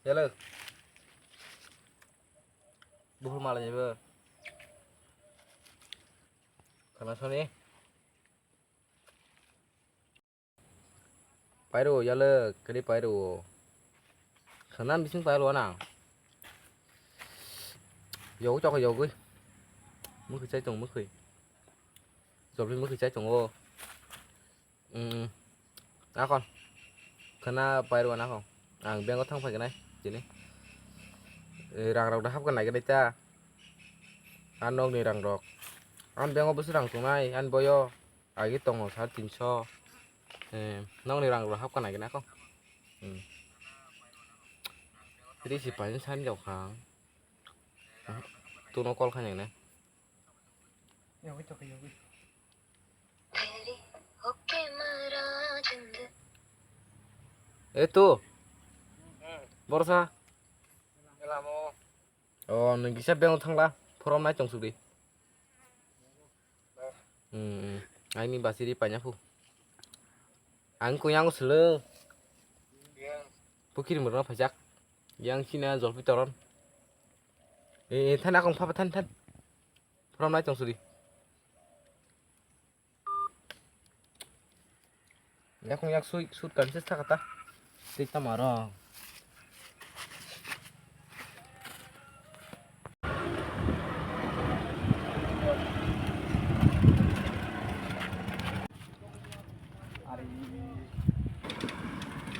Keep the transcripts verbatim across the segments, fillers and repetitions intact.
Hello. Buphur malai bo. Khana soni. Pairo yalo kari pairo. Khana bising pairo na. Yogwi chokha yogwi. Mukhi chai tong mukhi. Jolpi mukhi chai tongo. Hmm. Nakon. Khana pairo nakon. Ang bank o thang phai ganai. Jini. Eh, rang rok da hap ganai ganai ta. Ang nokni rang rok. Ang bank o bwswk rang tongnai. Ang boyo. Agi tongo sare tinso. Eh, nokni rang rok hap ganai ganai ko. Hmm. Risi paisa sani rok kha. Tuno call khainai na. Eh, tu. Borsa. Oh, nung kisa beng thangla. Forom nai chong sudi. Hmm, hmm. Aini basiri panya pu. Ang ko yang sele. Pukiri murna pajak. Yang sina jolpi toron. Eh, eh, than akong papa than than. From nai tong suri. Yakung yak sui sut kan ses thakata. Tik tamaro.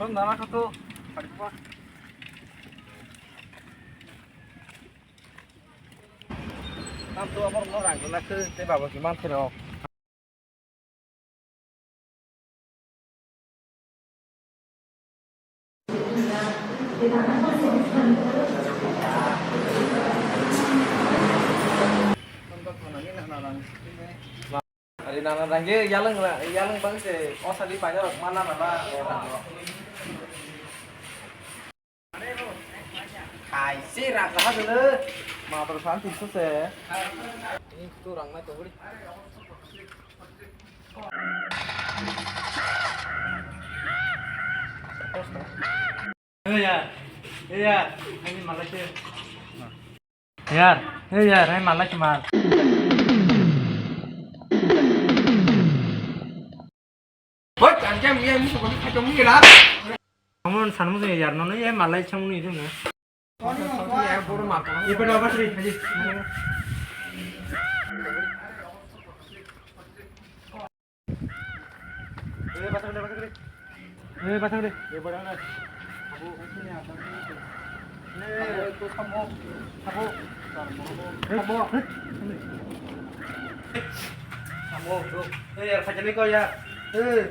Son dana khato. Tam to amor no rang na khe te baba ki man khe no. Ari nana rang ye yalang ra, yalang bang se, o sadi paida rok mana na ba. Kaisi rang kaha dulu. Matur santi suse. Ini tu rang mai togri. Iya, iya, ini malah sih. Yar, eh yar, hai malai kemar. Hoi, jangan jam, iya, ini seperti kacau mungil lah. Kamu sana musuh yar, nono ya malai cang ni itu na. Ibu dah apa sih? Haji. Eh, basang deh, basang deh. Eh, basang deh. Eh, basang deh. Eh, itu kamu. Kamu. Kamu. Kamu, tuh. Eh, ya, kacang ni kau ya. Eh.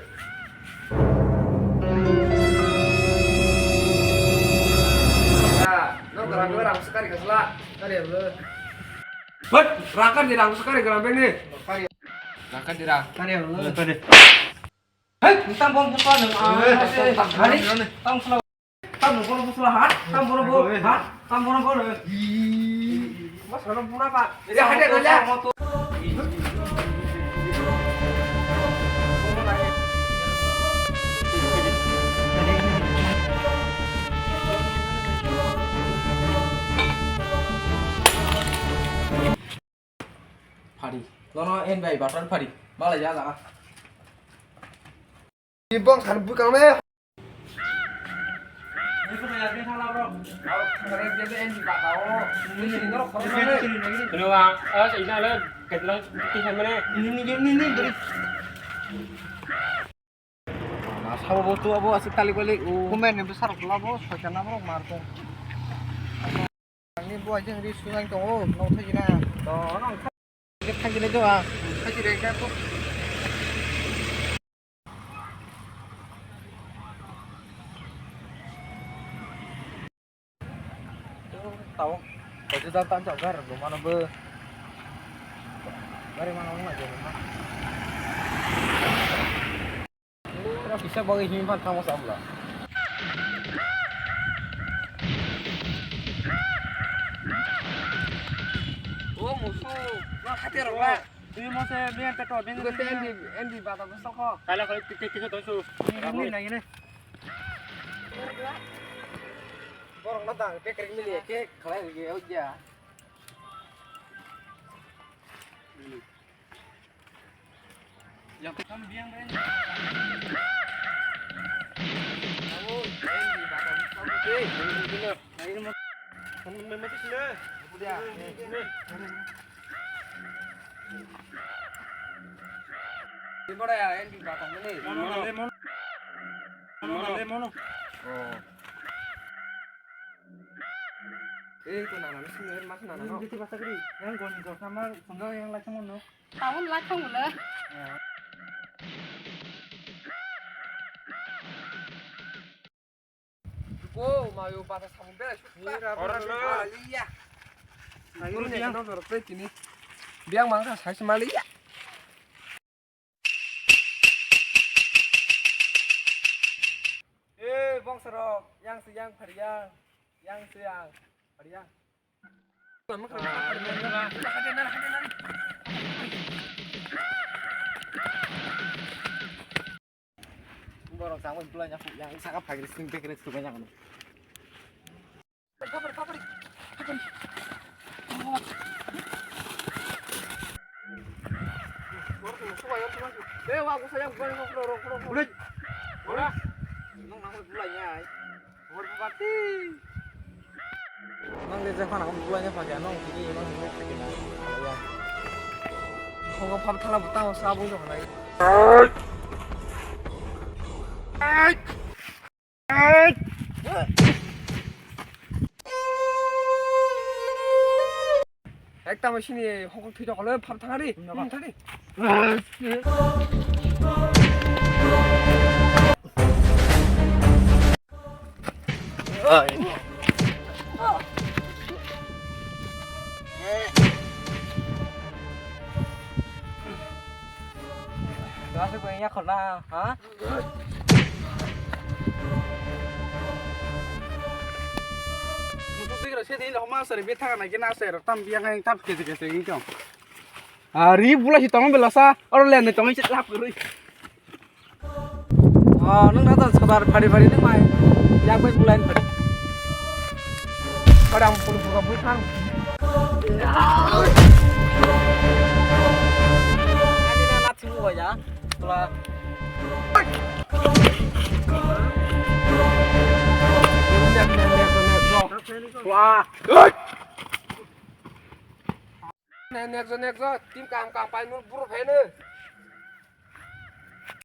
Nah, no, gerang-gerang sekali ke selak. Sekali ya, bro. Hot, rakan di rang sekali gerang beng ni. Sekali. Raka dira. Tari ang. Tari. Hei, tam bom busla nang. Hari, tam busla. Tam bom busla ha. Tam bom bom ha. Tam bom bom. Mas kalau pura pak. Ya, ada, ada. Phari. Nono N B I button phari. Malai ya jaga. Ibong san bukang me. Kuno ang, eh, sa ina le, ketlang, tinggal mana? Ini, ini, ini, ini, ini. Na sabo bo tu abo asik talik balik. Komen ni besar kula bo, soitan abo mar ko. Ani bo ajeng ri sunang tongo, nong thajina. To, nong thajina jo a. Thajina ka ko. Tao, tao jang tan jang gar lo mano bo. Gari mana mana je ma. Ora kisa bagwi him phan thangma sabla. O musu, ma khate rok la. Twi mo se biyan peto bin. Ko te endi, endi bata ko soko. Kala kala tik tik tik to su. Ni ni na ni. Borok no dang, pekrik mili, khe khlai rwgwi, o ya. Yang kam biang bai. Abo, yang di batang kamu deh. Yang di sini. Yang di sini. Yang di sini. Di mana ya, yang di batang ini? Mono, mono. Mono, mono. Oh. Eh, itu nana, sini, mas nana, no. Yang goni dos nama, sungguh yang lagi mono. Tahun lah kamu lah. Ko mayo bata samung bera. Ora, ora. Iya. Ayo, dia. Nang dorok tei tini. Biang mangsa sai semali ya. Eh, bongsorok, yang se yang phariang, yang se yang phariang. Borok changma bwlai ya, yang saka phagri sing bekre subai yang. Nang de jephano ang bulai ne phakya, nang tini nang bulai phakya na. Khongo phap thala bo tamo sa bung dong lai. Ekta mo sini hokol thwi tokol phap thangari. Thangari. Asuk bai ya khorna, ha? Mutu bigra se din homa sari bethak na gena sari tam biang tam kese kese ingkang. Ari bula si tong belasa, oro len tong si lap gurui. Oh, nung na dan sadar phari phari nung mai. Yak bai bulai phari. Padang pul buka bui thang. Ani na na thimu bai ya. Tula. Wah. Nekjon nekjon, team kaham kaham paimung buru phaino.